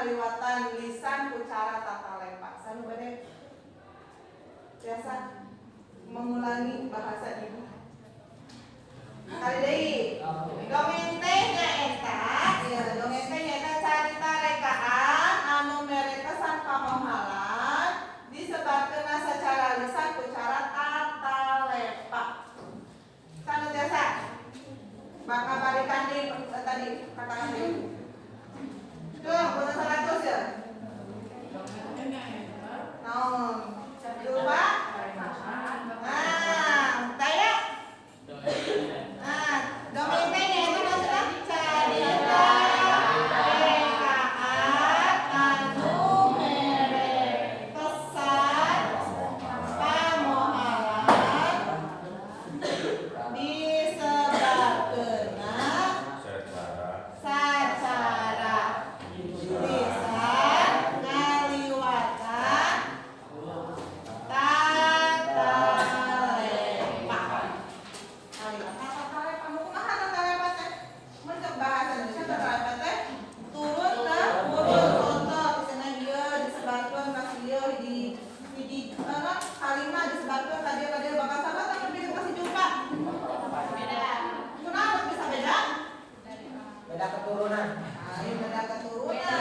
ngaliwatan lisan ku cara tata lepa. Saha nu bade biasa mengulangi bahasa ibu? Kali deui. Dongeng teh nyaeta, ya, dongeng teh nyaeta carita rekaan anu mere kesan pamohalan, disebarkeun secara lisan ku cara tata lepa. Saha nu biasa? Bakal balikan di tadi katakan deui. Tuh, boten 100 ya? Naon? Dua. Nah, taya. Nah, dongeng teh nyaeta maksudna carita rekaan anu mere kesan pamohalan, disebarkeunna sacara lisan ngaliwatan tata lepa. Ngaliwatan tata lepa. Nu kumaha tata lepa teh? Mun cek bahasa Indonesia, tata lepa teh turun temurun. Contoh misalnya ieu disebarkeun ka ieu di hiji apa kalimat disebarkeun ka dieu ka dieu, bakal sama tapi beda kasih jumpa. Beda. Kunaon bisa beda? Beda keturunan. Ayo, beda keturunan.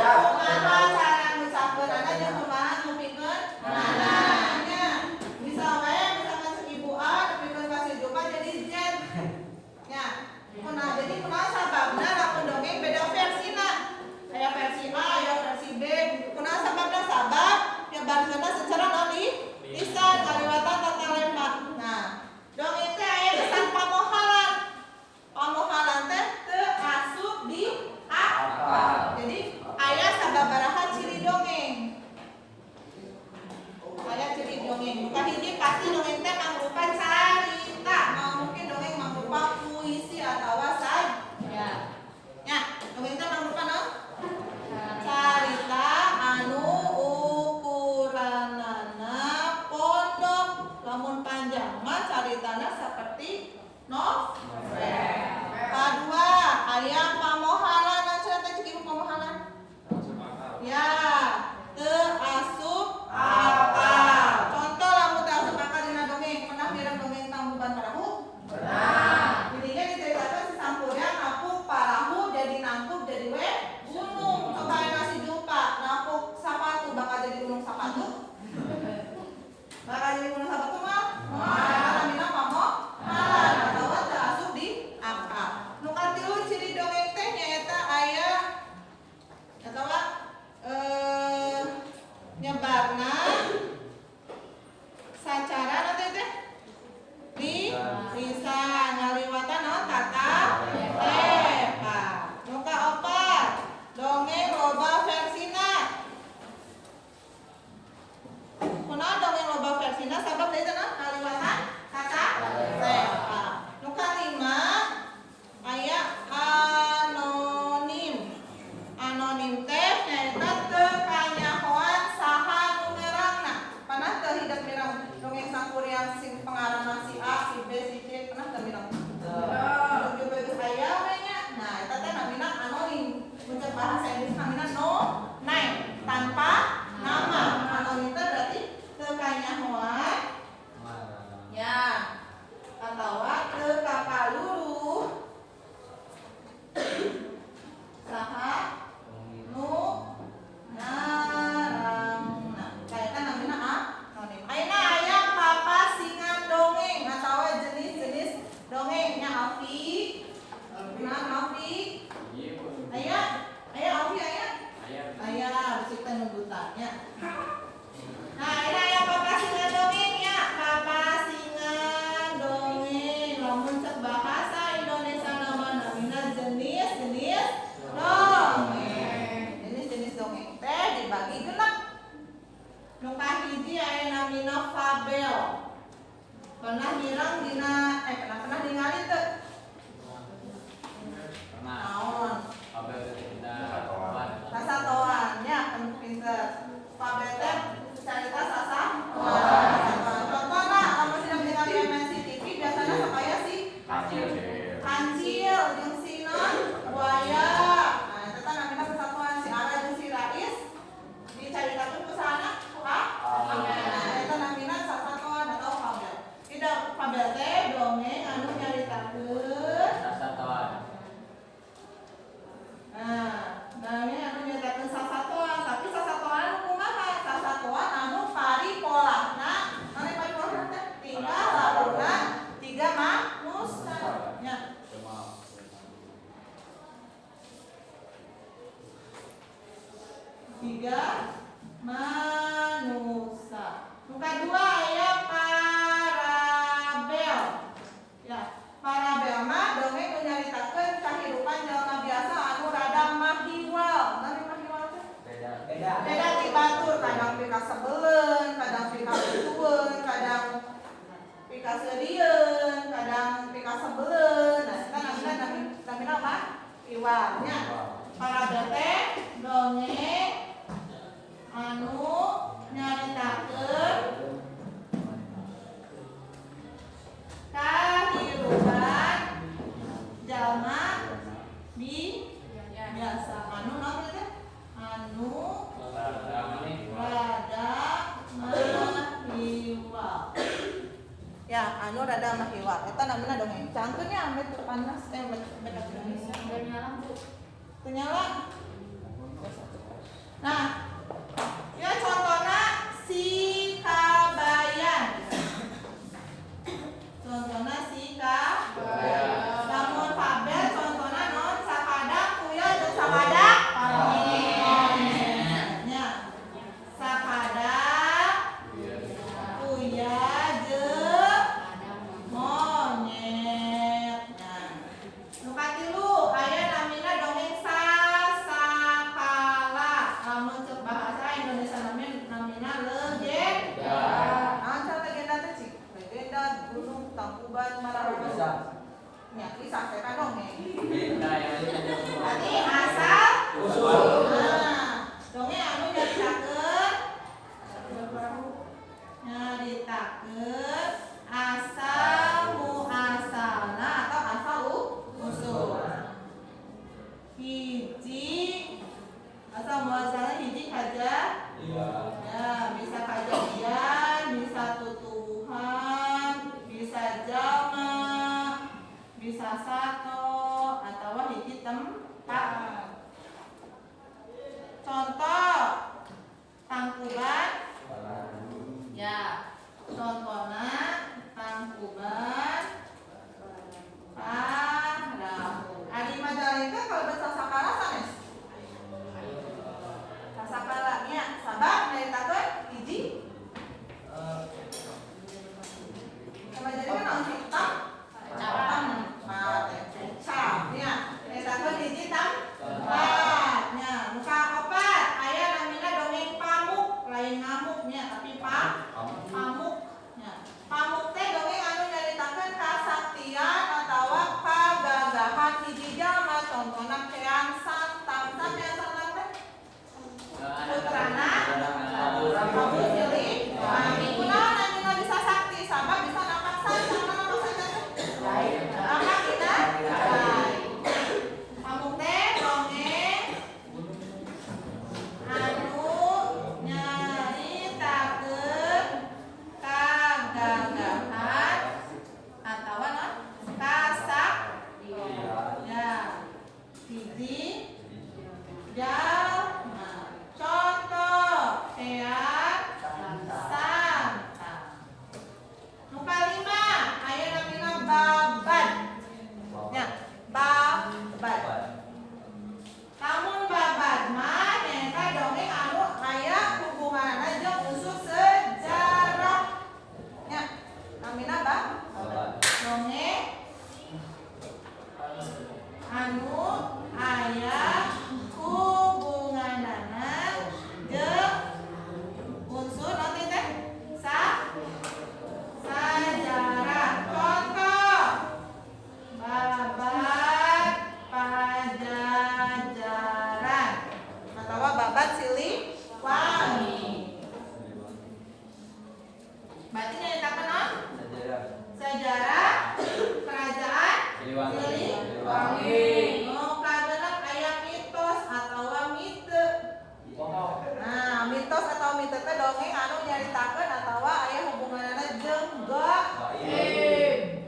Kumaha cara ngucapkeunana jeung kumaha ngupingkeunana nya. Bisa wae misalkan cek ibu A nepikeun ka si Jupa jadi Z. Nya. Kunaon jadi, kunaon sababna lamun dongeng beda versina? Aya versi A, aya versi B. Kunaon sababna? Sabab nyebarkeunna secara naon lisan ngaliwatan tata lepa. Nah, dongeng teh aya kesan pamohalan. Pamohalan teh teu asup di akal. Jadi aya sababaraha ciri dongeng. Aya ciri dongeng. Nu kahiji, pasti dongeng teh mangrupa carita. Moal mungkin dongeng mangrupa puisi atawa saja. Ya, dongeng teh mangrupa naon? Carita anu ukuranana pondok. Lamun panjang mah caritana seperti novel. Kadua, aya pamohalan. Naon cenah teh cek ibu pamohalan? Ya, teu asup akal. Contoh lamun teu asup akal dina dongeng, pernah mireng dongeng Tangkuban Parahu? Pernah. Jadinya diceritakan si Sangkuriang napuk parahu jadi nangkup jadi we gunung. Coba aya si Jupa napuk sapatu, bakal jadi gunung sapatu? Bakal jadi gunung sapatu mah? Moal. Namina pamohalan atawa teu asup di akal. Nu katilu, ciri dongeng teh nyaeta aya atawa nyebarna sacara nanti teh di lisan ngaliwatan naon? Tata lepa. Nu kaopat, dongeng loba versina. Kunaon dongeng loba versina? Sabab deui naon? Ngaliwatan tata lepa. Nu kalima, aya anonim. Anonim teh nyaeta teu kanyahoan saha nu ngarangna. Pernah teu hidep mireng dongeng Sangkuriang sing pengarangna si A, si B, si C? Pernah teu mireng? Hidup juga geus aya we nya. Nah, eta teh namina anonim. Mun cek bahasa Inggris namina no name, tanpa nama. Anonim teh berarti teu kanyahoan ya atawa teu kapaluruh saha nu ngarangna. Kaeta namina anonim. Ayeuna aya papasingan dongeng atawa jenis-jenis dongengnya. Alfi. Nah, Alfi. Aya, aya Alfi, aya? Aya, bisi teh nundutannya. Nah, ini aya papasingan dongeng ya. Papasingan dongeng. Lamun cek bahasa Indonesia nama namina jenis-jenis dongeng. Jenis-jenis dongeng teh dibagi 6. Nu kahiji aya namina fabel. Pernah mireng dina pernah pernah ningali teu? Tiga manusia. Nu kadua aya parabel. Ya, parabel mah dongeng nu nyaritakeun kahirupan jelema biasa anu rada mahiwal. Naon mahiwal teh? Beda. Beda. Beda ti batur, kadang pikasebeleun, kadang pikalucueun, kadang pikaseurieun, kadang pikasebeleun. Nah, eta namina namina apa? Mahiwal nya. Parabel teh dongeng anu nyaritakeun kahirupan jalma di biasa anu naon teh, anu rada mahiwal ya, anu rada mahiwal eta namina dongeng. Cangkeun nya, ambeh teu panas, eh, ambeh Udah nyala, Bu. Teu nyala. Nah, ya, contohnya si kabayan. Contohnya si kabayan. Lamun fabel contohnya naon? Sabadak kuya jeung sabadak monyet. Nya. Sabadak kuya jeung monyet. Nah, nu katilu aya namina dongeng sasakala. Lamun cek bahasa Indonesia namina namina legenda. Naon cenah legenda teh, cik? Legenda Gunung Tangkuban Marahu. Bisa. Nya, kisah teh kan dongeng. Beda ya. Berarti asal Usul. Nah, dongeng anu nyaritakeun nyaritakeun asal muasalna atau asal usul. Hiji asal muasalna hiji kaja Iya. ya, bisa kajadian, bisa tutuwuhan, bisa jalma, bisa sato atau hiji tempat. Contoh Tangkuban, ya, contohnya Tangkuban Parahu. Ari Majalengka kalau Sasakala sanes? Sasakala nya, sabab nyaritakeun hiji Majalengka naon sih? Tam tempat, cap nya, nyaritakeun hiji tempat nya. Nu kaopat aya namina dongeng pamuk, lain ngamuk nya, tapi pamuk nya. Pamuk teh dongeng anu nyaritakeun kasaktian atawa kagagahan hiji jalma, contohna Keang Santang. Saha Keang Santang teh? Putrana Prabu Siliwangi. Kunaon anjeunna bisa sakti? Sabab bisa napak sancang. Napak sancang teh? Napak dina cai. Pamuk teh dongeng anu nyaritakeun kagagahan atawa naon? Kasak ya, hiji jalma. Contoh Keang Santang. Nu kalima aya namina babad. Nya, babad. Lamun babad mah nyaeta dongeng anu aya hubunganna jeung unsur sejarah. Nya, namina dongeng anu aya hubunganana jeung unsur naon teh? Sajarah. Contoh Babad Pajajaran atau Babad Siliwangi. Berarti nyaritakeun naon? Sejarah kerajaan Siliwangi. Nu kagenep aya mitos atau mite. Nah, mitos atau mite teh dongeng anu nyaritakeun atawa aya hubunganna jeung gaib.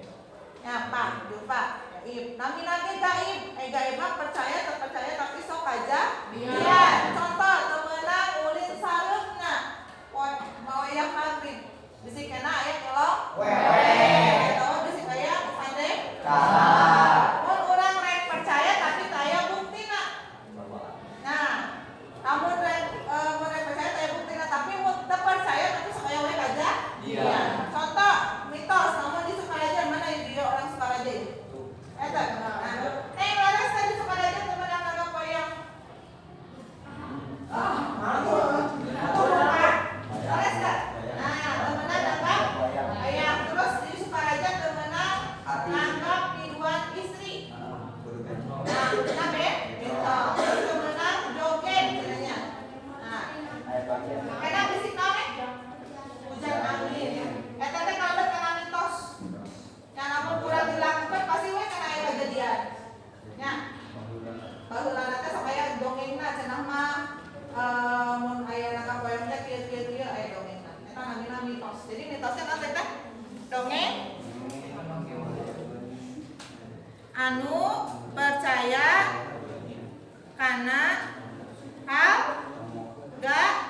Ya, Pak, Jupa, gaib. Namina ge gaib. Eh, gaib mah percaya terpercaya tapi sok aja. Iya. Contoh teu meunang ulin sareupna. Maoyah maghrib. Bisi kena aya kelong. Atawa bisi aya sande. Mun urang rek percaya tapi teu aya buktina. Nah, lamun rek Anu percaya kana hal gaib.